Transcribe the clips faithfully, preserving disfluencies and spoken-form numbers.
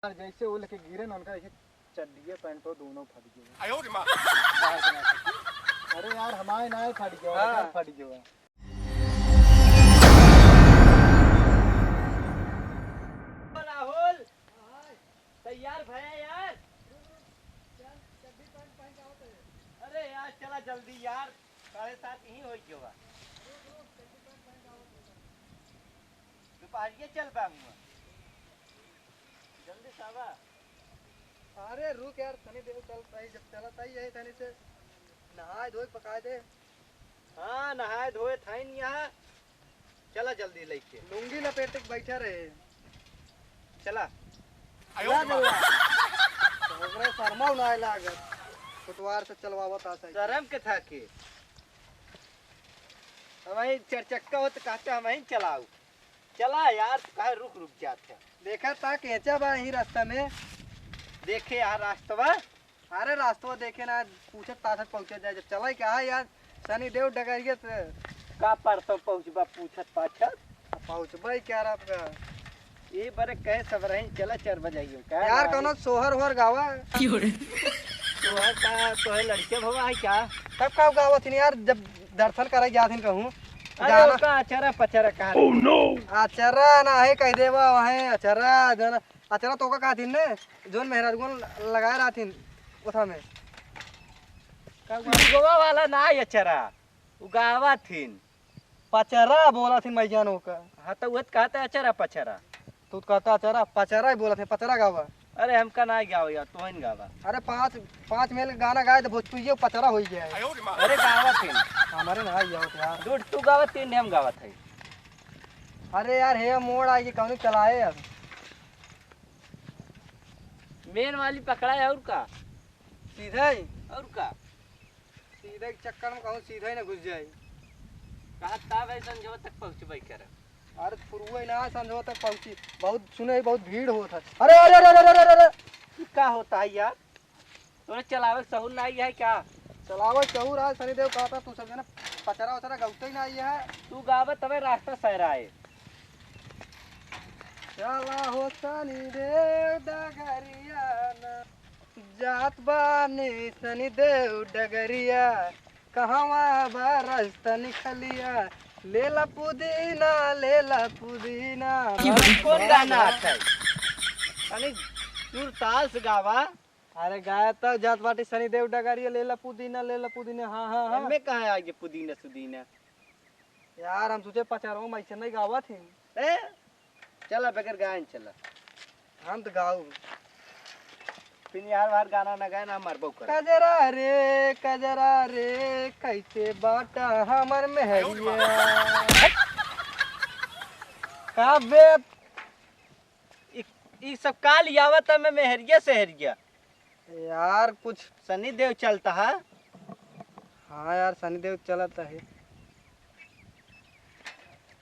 यार, जैसे वो लेके गिरे ना, उनका ऐसे चड्डिया पैंटो दोनों फट गए। आयो रे माँ। बाहर के ना सकी। अरे यार, हमारे ना फट गया, हाँ। फट गया। राहुल, तैयार भया यार? अरे यार, चला जल्दी यार, साढ़े सात ही हो गया। दोपहरिया चल बा हुआ, जल्दी से आवा। अरे रुक यार, सनी देओल चलत ही, जब चलत ही यही तनी से नहाए धोए पकाए दे। हाँ, नहाए धोए थाइन यहाँ। चला जल्दी लइके। लुंगी लपेट के बैठा रहे। चला। आयो रे माँ। तो ओकरा शर्मा ना लागत। कोतवार से चलवावत आ साइकिल। शर्म के था के? हम ही चार चक्का हो तो कहते हम ही चलाऊ। चला यार, तू काहे रुक रुक जात है? देखा था केचा बा यही रास्ता में। देखे यार रास्ता बा। अरे रास्ता देखे ना, पूछत पाछत पहुँचे जाए। जब चला क्या है यार, सनी देओल डगरिया से। का परसों पहुँचबा पूछत पाछत? पहुँचबा ही क्या रात का? ये बरे कहे सब रही, चला चार बजाइयो का यार, यार? कौनो सोहर होहर गावा। क्यों रे? सोहर का, तोहे लड़के भवा है क्या? तब का गावत ही यार, जब दर्शन करे जात ही कहूँ। अरे गाना। ओका अचरा पचरा कहा। Oh no! अचरा ना है, कह देवा वहीं अचरा, जना अचरा तो का कहथिन ने, जोन मेहरारुअन लगाए रहथिन ओथा में। का हुआ? गोवा वाला ना है अचरा, उ गावा थिन। पचरा बोला थिन मैं जानो का। हाँ, तो उहे तो कहता है अचरा पचरा। तू तो कहता अचरा, पचरा ही बोला थे, पचरा गावा। अरे हमका ना गावा यार, तोहन गावा। अरे पाँच, पाँच मेल गाना गाए तो भोजपुरी पचरा हो गया है। अरे गावा थिन। हमारे ना आई आवत यार। दूध तू गावा, तीन हम गावा थे। अरे यार, हे मोड़ आएगी, कौन चलाए अब? मेन वाली पकड़ा है, और का? सीधा ही? और का? सीधा के चक्कर में कहूँ सीधा ही ना घुस जाए। कहा था भाई, संझवा तक पहुँचबे करे। अरे, फुरुआ ही ना, संझवा तक पहुँची। बहुत, सुने ही बहुत भीड़ होत है। अरे, अरे, अरे, अरे, अरे, अरे, अरे। ई का होता है यार? तोरे चलावे के सहूर ना आई है क्या? चलावे के सहूर आज सनी देओल कहता, तू सब जना पचरा वचरा गौते ही ना आई है। तू गावे तबे रास्ता सहराए। चला हो सनी देओल डगरिया ना। जात बानी सनी देओल डगरिया, कहवा बा रास्ता निकलिया, लेला पुदीना, लेला पुदीना। कौन गाना आता है? तनी सुर ताल से गावा। अरे गाया तो जात बाटी सनी देओल डगरिया, लेला पुदीना, लेला पुदीना, हाँ, हाँ, हाँ। एमे कहाँ आ गए पुदीना सुदीना? यार, हम सोचे पचरवा में ऐसे नहीं गावत ही। ए, चला, बगैर गायन चला। हम तो गाऊ। फिर यार, बार गाना ना गाए ना, मरबो कर। कजरा रे, कजरा रे, कैसे बाटा हमर मेहरिया। का बे? ई, ई सब का लियावत है मैं मेहरिया सेहरिया? यार, कुछ सनी देओल चलता है। हाँ यार, सनी देओल चलत है।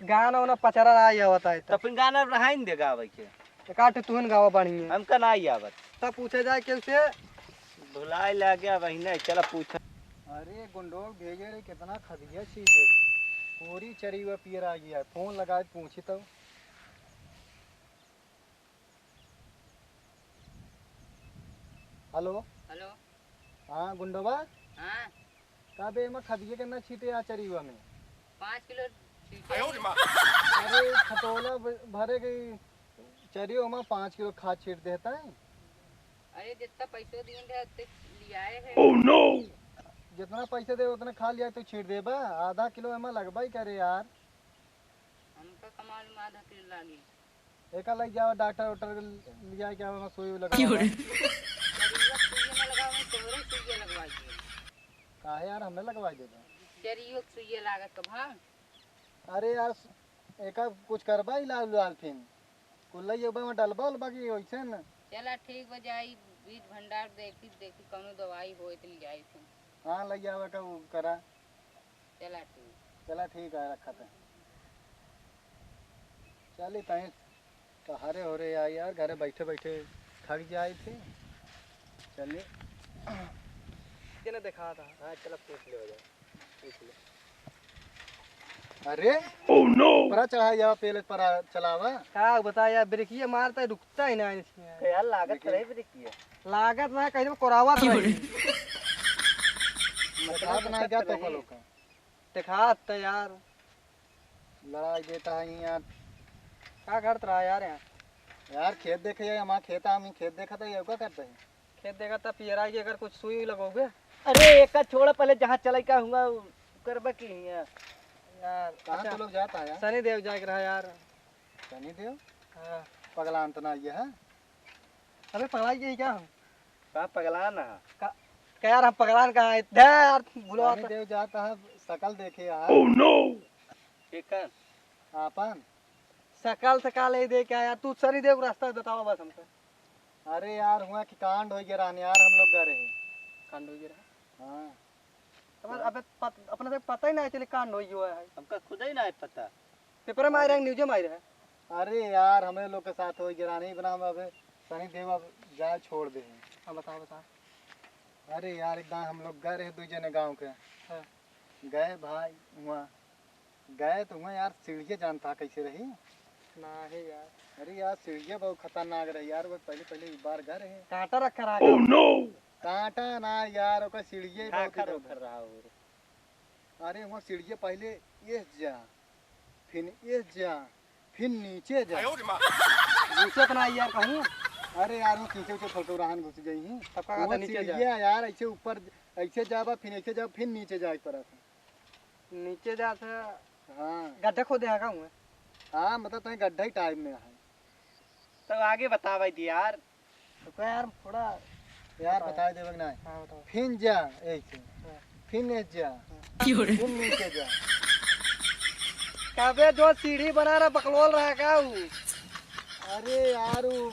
गाना वाना पचरा ना आई आवत है तो। तो फिर गाना रहाइन दे गावे के। एक आठ तुहन गावा बढ़िया। हमका ना आई आवत। तब पूछे जाए केहू से। भुलाए लागे वही नहीं, चला पूछा। अरे गुंडोल भेजे रे, कितना खदिया छीटे। पूरी चरीवा पियर आ गया है। फोन लगाए पूछी तो। हेलो। हेलो। हाँ गुंडोबा। हाँ। का बे, एमा खदिया कितना छीटे आ चरीवा में? पाँच किलो छीटे। अरे खटोला भ-, भरे गई चरीवा में पाँच किलो खाद छीट देता है। अरे जितना पैसो दिए रहे उतने लियाए हैं। Oh no! जितना पैसे दे उतना खाद लिया तो छीट देबा, आधा किलो एमा लगबा ही करे यार। हमका का मालूम आधा किलो लागी। एका लग जाओ डॉक्टर वॉक्टर के लिया के आवे, सुई उई लगवा। क्यों रे? चरिया सुइया ना लगावे, तोहरे सुइया लगवा दिए। काहे यार, हमने लगवा देबा। चरियो के सुइया लागत कब हम? अरे यार, एका कुछ करबा इलाज उलाज फिन? कुल्ला ये बा में डलबा उलबा की वैसे न? चला ठीक बा, जाई बीज भंडार देखी, देखी कौनो दवाई होए तो ले जाई फिन। हाँ, लइ आवे का उ करा। चला ठीक। चला ठीक है, रखा था। चली तहीं तहारे हो रे यार, यार घरे बैठे बैठे थक जाए थे। चली। के ने देखा था। हाँ, चला पूछ ले हो जाए, पूछ ले। अरे, Oh no! ऊपरा चढ़ा जावा, पहले परा चलावा। का बता यार, ब्रेकिया मारता है, रुकता ही ना इसमें। तो यार, लागत ब्रेकिया। रही ब्रेकिया। लागत ना, कहीं कोरावत रही। देखात ना क्या तो फलों का? देखात तो यार। लड़ाई देता है यार। का करत रहा यार यहाँ? यार, खेत देखे यार, हमारा खेत, हम खेत देखा था, ये क्या करते हैं? खेत देखा था, पियरा के अगर कुछ सुई उई लगोगे? अरे, एका छोड़ा, पहले जहाँ चलाई का हुआ, उ करबा की हिया। यार, कहाँ अच्छा, तो लोग जाता है यार? सनी देव जाए के रहा यार। सनी देव? हाँ। पगलान तो ना ये है? अबे, पगलाई गई क्या हम? का पगलान है? का, का यार, हम पगलान कहाँ है? दे यार, भुलवा सनी तो। देव जाता है, शकल देखे यार। Oh no! एकर? आपन? शकल, शकल ही देखे यार, तू सनी देव के रास्ता बतावा बस हमका। अरे यार, हुआ कि कांड हो गया रहन यार, हम लोग गए रहे। कांड हो गया रहा? हाँ। तो बस अबे पत-, अपने से पता ही नहीं चले कांड हो गया है। हमका खुद ही नहीं पता। पेपर में आए रहे, न्यूज में आए रहे। अरे यार, हमें लोग के साथ हो गया रहन, इतना हम अबे सनी देव अब जाए छोड़ दे हैं। हाँ, बताओ, बताओ। अरे यार, एक दान हम लोग गए रहे दो जने गाँव के। हाँ। गए भाई, हुआ गए तो हुआ यार, सीढ़िया जानता कैसे रही? नाही यार। अरे यार, सीढ़िया बहुत खतरनाक रही यार, वो पहले, पहले एक बार गए रहे। कांटा रखा रहा Oh क्या? No! कांटा ना यार, ओकर सीढ़िया ही बहुत खाखर इधर उधर उधर। रहा हो रे। अरे, वो सीढ़िया पहले एस जा, फिर एस जा, फिर नीचे जा। आयो रे माँ। नीचे तो ना यार कहूँ। अरे यार, वो खींचे उचे फोटो रहन घुस गई ही। सबका वो कहता नीचे जा। सीढ़िया यार, ऐसे ऊपर, ऐसे जाबा, फिर ऐसे जाबा, फिर नीचे जाए के पड़ा था। नीचे जात है। हाँ। गड्ढा खोदे है का हुआ? हाँ, मतलब तोहे गड्ढा ही टाइप में है। तो आगे बतावा दी यार। तो क्या यार, थोड़ा यार, बताओ। बताए देवे के ना। हाँ, बताओ। फिन जा, ऐसे। हाँ। फिन ऐसे जा। हाँ। क्यों रे? फिन नीचे जा। काबे जो सीढ़ी बना रहा, बकलोल रहा का ऊ? अरे यार, ऊ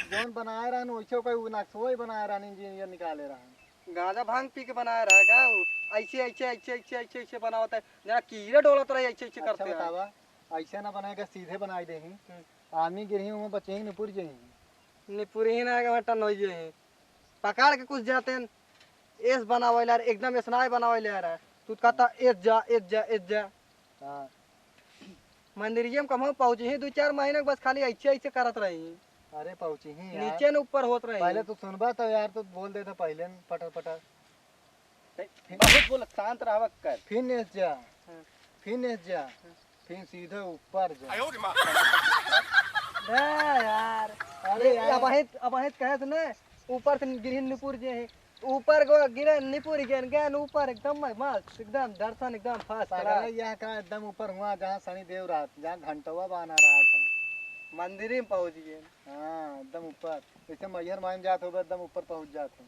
जौन बनाए रहन, वैसे कोई ऊ नक्शो ही बनाए रहन, इंजीनियर निकाले रहन। गांजा भांग पी के बनाए रहा का ऊ? ऐसे, ऐसे, ऐसे बनावत है, जहाँ कीड़े डोलत रहे, ऐसे, ऐसे अच्छा करते हैं। बतावा, ऐसे ना बनाए के, सीधे बनाई देही। हम्म। आदमी गिरही, उमा बचे ही निपुर जही। निपुर ही ना, के टन हो जही। पकड़ के कुछ जाते हैं, एस बनावे ला, एकदम एस नाय बनावे ला रहा। तू कहता, "एस जा, एस जा, एस जा।" हाँ। मंदिरिये में कमो पहुँची ही, दो चार महीने के बस खाली ऐसे, ऐसे करत रही। अरे पहुँची ही यार। नीचे न ऊपर होत रही। पहले तू सुनबा तो यार, तू बोल देता पहले न पटर पटर। बहुत बोलत, शांत रहबा कर। फिन एस जा, हाँ। फिन एस जा, हाँ। फिन सीधे ऊपर जा। आयो रे माँ। बे यार। अरे ये यार। अबहित, अबहित कहे थे ना, ऊपर से गिरहिन निपुर जे है। ऊपर गो गिरे निपुर गेन, गेन ऊपर एकदम मस्त, एकदम दर्शन एकदम first पागल class। है, यहाँ का एकदम ऊपर हुआ जहाँ शनि देव रहा, जहाँ घंटवा बान्हा रहा था। मंदिर में पहुँच गए। हाँ, एकदम ऊपर। जैसे मैहर मायन जात हो, एकदम ऊपर पहुँच जात हो।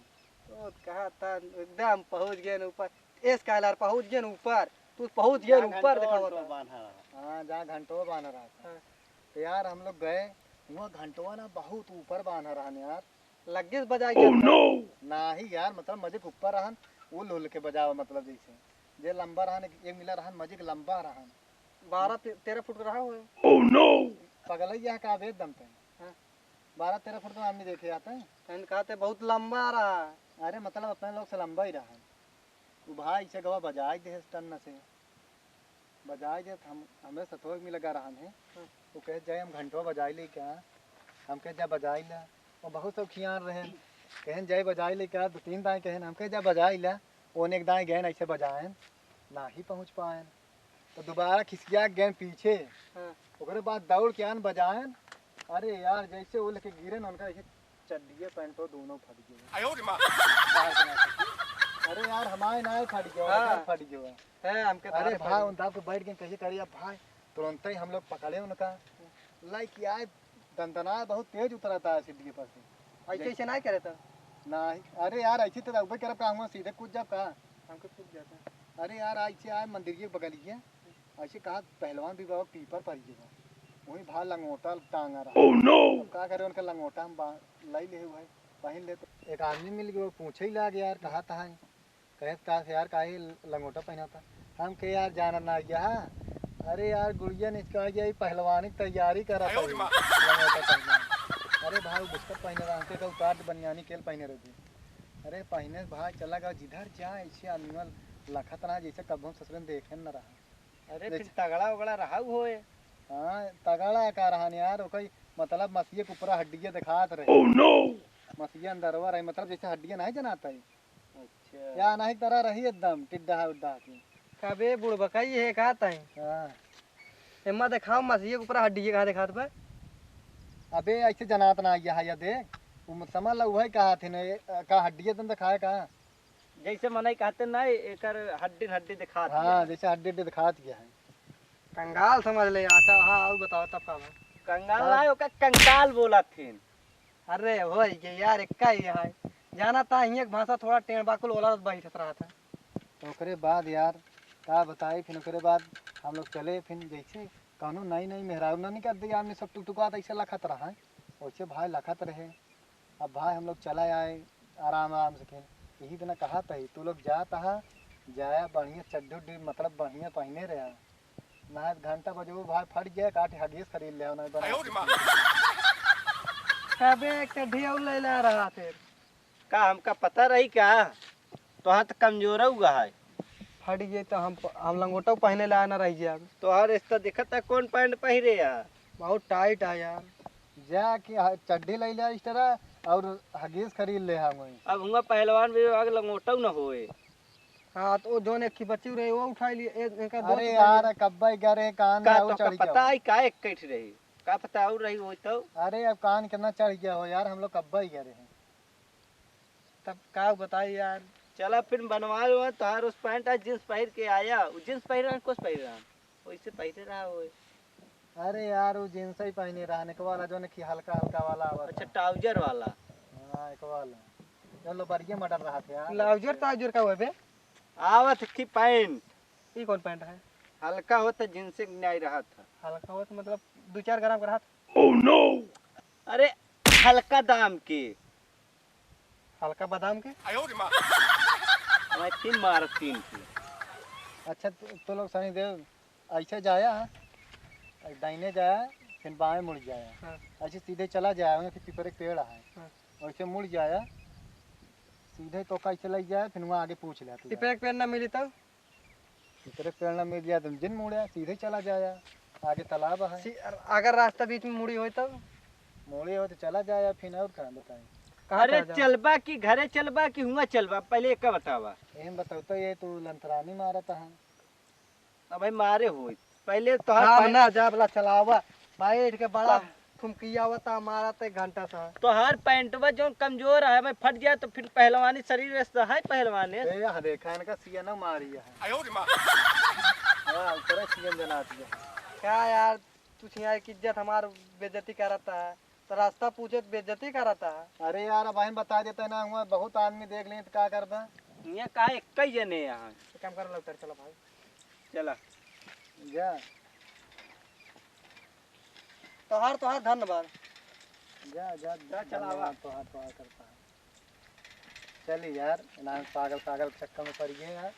तो कहा था, एकदम पहुँच गए न ऊपर। एस कहलार पहुँच गए न ऊपर। तू पहुँच गए न जहाँ ऊपर, घंटवा देखावा उंटवा था। बान्हा रहा। हाँ, जहाँ घंटवा बान्हा रहा था। हाँ। तो यार, हम लोग गए, वहाँ घंटवा ना बहुत ऊपर बान्हा रहन यार। लग्गे से बजाई Oh जाता। No! नाही यार, मतलब मजे के ऊपर रहन, उल उल के बजावा, मतलब जैसे जे लंबा रहन, एक, एक मिला रहन, मजे के लंबा रहन। बारह ते-, तेरह फुट का रहा होए। Oh no! पगलैया का बेच दम तैं। हाँ। बारह तेरह फुट का आदमी देखे आता है। तैं कहते बहुत लंबा रहा। अरे मतलब अपने लोग से लंबा ही रहा। वो भाई से गवा बजाई दे टन से। बजाई देत हम, हमरे सतोक में लगा रहन है। हाँ। वो कहे, "जाए हम घंटवा बजाई ले क्या?" हम कहे, "जा बजाई ला।" वो बहुत शौकियान रहे। कहेन, "जाए बजाई ले क्या?" दो तीन दाएँ कहेन, हम कहे, "जा बजाई ला।" ओने एक दाएँ गए ऐसे बजाएन, ना ही पहुँच पाएन। तो दोबारा खिसिया के गए पीछे। हाँ। ओकरे बाद दौड़ के आन बजाएन। अरे यार, जैसे वो लेके गिरे न, उनका ऐसे चड्डिया पैंटो दोनों फट गए। आयो रे माँ। बाहर के ना फटे। अरे यार, हमारे ना फट गया, हाँ। ओकर फट गया। है, हमके अरे भाई, उन दाब के बैठ गए, कैसे करी अब भाई? तुरंत ही हम लोग पकड़े उनका। लाइक यार, दंदना बहुत तेज उतरा था सीढ़ी पर से। ऐसे, ऐसे ना करे था। ना, अरे यार, ऐसे तो उबे करब का, हम सीधे कूद जाब का? हमके कूद जाता। अरे यार, ऐसे आए मंदिर के बगलिए, ऐसे कहा पहलवान भी बाबा पीपर पर गया, वहीं भाई लंगोटा टांगा रहा। Oh no! अब का करे, उनका लंगोटा हम बा-, लाई ले भाई, पहन ले तो। एक आदमी मिल गया, वो पूछे ही लाग यार, कहा था है? कहे का से यार, काहे लंगोटा पहना था? हम कहे, "यार, जाना ना गया।" अरे यार, गुड़िया निचका गया, ये पहलवानी की तैयारी करा था, आयो रे माँ। लंगोटा पहना। अरे भाई, वो बुस्कट पहने रहा, हमके कहा, "उतार दे बनियानी, केल पहने रहती।" अरे पहने भाई चला गया, जिधर जा, ऐसे एनिमल लखत रहा, जैसे कब हम ससुर में देखे न रहा। अरे, जैसे फिर तगड़ा उगड़ा रहा होए। हाँ, तगड़ा का रहा न यार, ओकई मतलब मसीहे के ऊपरा हड्डिये देखात रहे। Oh no! मसीहे अंदरवा रहे, मतलब जैसे हड्डिये नहीं जनात है। अच्छा। या नहीं तरह रही एकदम टिड्डा उड्डा के। कबे बुड़बकई है का ताई? हाँ। एम्मा देखाओ मसीहे के ऊपरा हड्डिये कहाँ देखात बा? अबे ऐसे जनात ना आइया है, या देख, वो समझ ला वही कहा थे न, ए, का हड्डिये तुम देखाए का? जैसे मनई कहते ना, एकर हड्डी न हड्डी दिखात हाँ, गया। जैसे हड्डी हड्डी दिखात गया है। कंगाल समझ ले। अच्छा, हाँ, और बताओ तब का बा? कंगाल हाँ। ना, ओका कंकाल बोला थिन। अरे, होई के यार, एक्का ही है। जाना ता, हियाँ के भाषा थोड़ा टेढ़ बाकुल ओला बैठत रहा था। ओकरे बाद यार, का बताई, फिर ओकरे बाद हम लोग चले, फिर जैसे कौनो नई नई मेहरारू ना निकल दी, आदमी सब टुकटुकात ऐसे लखत रहा है, वैसे भाई लखत रहे। अब भाई हम लोग चला आए आराम आराम से, फिर यही इतना कहा तही, तू लोग जात हा, जाया बढ़िया चड्ढी उड्ढी, मतलब बढ़िया पहने रहे। ना घंटा बजबो भाई फट गया, काट हगीज खरीद ले, नहीं बना। अबे एक चड्ढी और ले ला रहा फिर। का हमका पता रही का? तोहार त कमजोर हुआ है। फट गए तो हम, हम लंगोटा पहने ला ना रह जाए। तोहार इस तो दिखत है कौन पैंट पहिरे है? बहुत टाइट है यार। जा के ह-, चड्ढी ले ले इस तरह और हगीज खरीद ले हम वहीं से। अब हुआ पहलवान भी आग लंगोटा न होए। हाँ, तो वो जोन एक बच्ची रहे, वो उठा लिए, ए-, इनका दो अरे उठा यार, लिए। कब्बे गए रहे, कान का में और तोहका चढ़ गया पता हो। है, का एक कैठ रही? का पता और रही होई तो? अरे, अब कान कितना चढ़ गया हो यार, हम लोग कब्बे गए रहे। तब का बताई यार? चला, फिर बनवा लो, तोहार उस पैंट आ, जींस पहिर के आया, वो जींस पहिर रहा, कुछ पहिर रहा, वैसे पहिरे रहा होए। अरे यार, वो जींस ही पहने रहा, नेकवा वाला, जो ने की हल्का हल्का वाला आवत अच्छा, है। ट्राउजर वाला। हाँ, एक वाला। जो लो, बढ़िया मॉडल रहा था यार। ट्राउजर, ट्राउजर का हुआ बे? आवत थी पैंट। ई कौन पैंट है? हल्का होत जींस के न्याय रहा था। हल्का होत मतलब दो चार ग्राम का रहा था। Oh no! अरे, हल्का दाम के। हल्का बादाम के? मैं तीन मार तीन की। अच्छा, तो, तो लोग सनी देव ऐसे जाया, दाहिने जाया, फिर बाएं मुड़ जाया। हाँ। ऐसे सीधे चला जाया, वहीं फिर पीपर एक पेड़ है। हाँ। वैसे मुड़ जाया, सीधे तो कैसे लग जाए, फिर वहाँ आगे पूछ ले तू। पीपर एक पेड़ ना मिली तब? पीपर एक पेड़ ना मिल जाए, तुम जिन मुड़े, सीधे चला जाया, आगे तालाब है। सी-, अगर रास्ता बीच में मुड़ी होई तब? मुड़ी हो तो चला जाया, फिर और कहाँ बताएं? कहाँ अरे चला जाओ? चलबा कि घरे चलबा कि हुआ चलबा, पहले एक बतावा। एम बताओ तो, ये तू लंतरानी मारत है। अब भाई मारे होई। पहले तोहार हम पैंट ना जाब ला चलावा, बैठ के बड़ा का? ठुमकियावता मारत एक घंटा सा। तोहार पैंटवा जो कमजोर है, मैं फट जाए तो फिर पहलवानी शरीर से है पहलवाने। ए, यहाँ देखा इनका सीएनओ मारी है। आयो रे माँ। हाँ, ऊपर सीएन जनाती है। का यार, तू छिया की इज्जत हमार बेइज्जती करता है। तो रास्ता पूछे तो बेइज्जती करता है। अरे यार, अब हम बता देते ना, हुआ बहुत आदमी देख लें तो का करबा? ये का एक ही जने यहाँ। एक काम कर, लौटर चला भाई। चला। जा। तोहार, तोहार धन्यवाद। जा, जा, जा, चला धन्यवाद आवा। तोहार, तोहार करता है। चल यार, ना पागल, पागल चक्कर में पड़ गए यार।